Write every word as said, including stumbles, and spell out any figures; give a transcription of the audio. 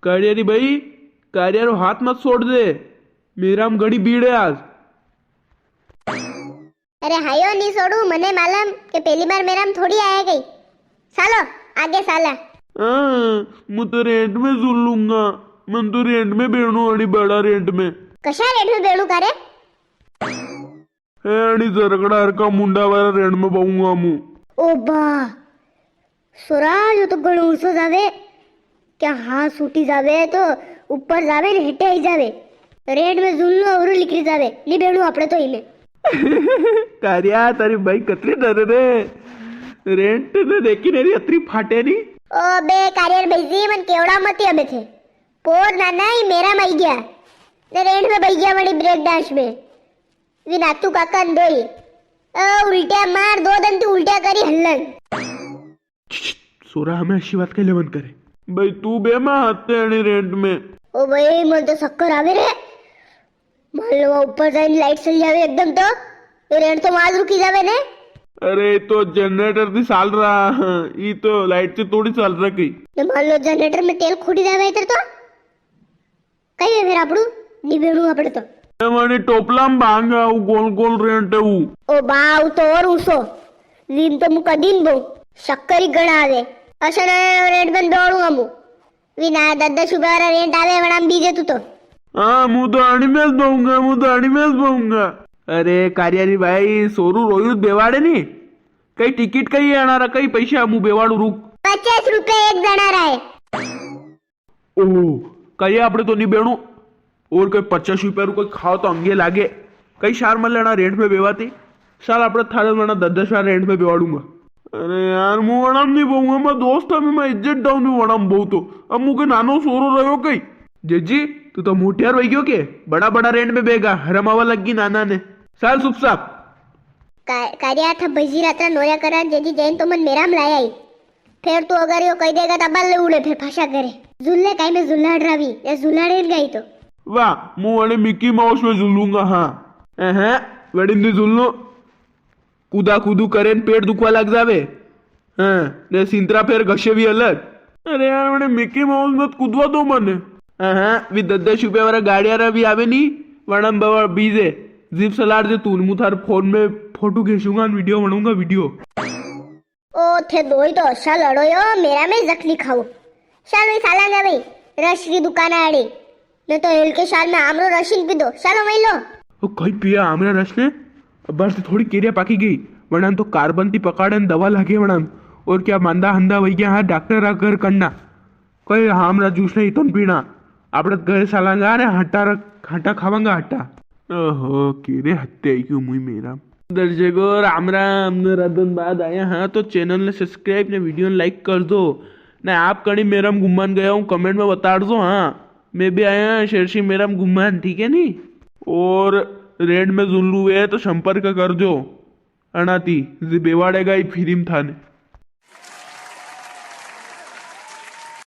कारिया री भाई, कारिया रो हाथ मत छोड़ दे, मेरा में घणी भीड़ है आज। अरे हायो, नी छोड़ू, मने मालूम के पहली बार मेरा में थोड़ी आया गई। सालो, आगे साला। हाँ, मु तो रेंट में झूल लूंगा, मन तो रेंट में बेणू आड़ी बड़ा रेंट में। कशा रेंट में बेणू करे? है अणी जरकड़ा हरका मुंडा वाला रेंट में बाऊंगा मु। ओ बा, सोरा, यो तो घणो ऊंचो जावे। क्या हाँ, सूटी जावे तो ऊपर जावे ने हेटे आई जावे। रेंट में झूलनो अवरू लिकरी जावे, नी बेणू आपणे तो इने। कारिया, तारी भाई कतरी डरे रे। रेंट ने देखी ने री अतरी फाटे नी। ओ बे कारिया रे भाई जी, मन केवड़ा मती अबे थे। पोर नाना ही मेरा मई गया। ने रेंट में बई गया वणी ब्रेक डांस में। वी नाथू काका ने दोई। ओ, उल्टिया मार, दो दन ती उल्टिया करी हल्लन। सोरा, हमें अशी बात कई लेवन करे। भाई, तू बे मां हाथे अणी रेंट में। ओ भाई, मन तो चक्कर आवे रे। मान लो, वहां ऊपर जाइन लाइट चल जावे एकदम तो, ये रेंट तो वाज रुकी जावे ने। अरे, ई तो जनरेटर ती चाल रहा, ई तो लाइट ती थोड़ी चाल रहा कई। ने मान लो, जनरेटर में तेल खुटी जावे इधर तो? कई वे फेर आपड़ू नी बेणू आपड़े तो। ए वणी टोपला में भांगा, ऊ गोल गोल रेंट है ऊ। ओ बा, ऊ तो और ऊंसो। वीम तो मु कदी न बऊ। शक्कर ही घणा आवे। अशा ना रेंट में दौड़ूंगा मु। वी ना दस दस रुपया वाला रेंट आवे, वणा में बीजे तू तो। हाँ, मु तो अणी में ज बऊंगा, मु तो अणी में ज बऊंगा। अरे, कारिया री भाई, सोरू रोयू बेवाड़े नी। कई टिकट कई है अणा रा, कई पैसा मु बेवाड़ू रुक। पचास रुपया एक जणा रा है। ओह, कई आपणे तो नी बेणो। और कोई पचास रुपया रू कोई खाओ तो अंगे लागे। कई शार मले अणा रेंट में बेवाती। शाल आपणे थारे वणा दस दस वार रेंट में बेवाड़ूंगा। अरे यार, मु वणा में नी बऊंगा, मैं दोस्त है, मैं इज्जत डाउन हूँ वणा में बऊ तो। अब मुके नानो सोरो रह्यो कई। जेजी, तू तो मोटियार वई गयो के? बड़ा बड़ा रेंट में बेगा, हरम आवा लग गई नाना ने। शाल सुप साप। का-, कारिया था भजी रात्रा नोया करा, जेजी जैन तो मन मेरा में लाया ही। फेर तू अगर यो कई देगा तो बल्ले उड़े फेर फंसा करे। झुल्ले काई में झुल्लाड़ रावी, या झुल्लाड़े न गई तो। वाह, मु अणे मिकी माउस में झुलूंगा, हाँ। अहं, वड़ी नी झुलनो। कूदा कूदू करे न पेट दुखवा लग जावे। हाँ, ने सिंतरा फेर घसे भी अलग। अरे यार, वणे मिकी माउस में कूदवा दो मने। अहं, वी दस दस रुपया वाला गाड़िया रा भी आवे नी, वणा में बवा बीजे। जिप सलाड जे तू, मु थार फोन में फोटो खींचूंगा न वीडियो बनाऊंगा, वीडियो। ओ थे दोई तो असा लड़ो यो, मेरा में जखली खाओ। शाल वही सालांगा भाई, रस की दुकान आड़ी। मैं तो हेल के शाल में आमरो रस ही पी दो, शालो वही लो। ओ, कई पिया आमरा रस ने? अबार से थोड़ी केरिया पाकी गई, वणान तो कार्बन ती पकाड़न दवा लागे वणान। और क्या मांदा हंदा वही गया, हाँ, डॉक्टर रा घर करना। कई आमरा जूस ने इतन पीना, आपणे घरे सालांगा ने हट्टा र-, हट्टा खावांगा हट्टा। ओहो, केरे हत्या ही क्यों मुई मेरा। दर्शकों, राम राम, ने रात दिन बाद आया हाँ, तो चैनल ने सब्सक्राइब ने वीडियो ने लाइक कर दो। ने आप कणी मेरा में घूमन गया हूँ, कमेंट में बता दो। हाँ, मैं भी आया शेर सिंह मेरा में घूमन, ठीक है नी? और रेंट में जुल्लू है तो संपर्क कर दो। अणाती जे बेवाड़ेगा ही फ्री में थाने।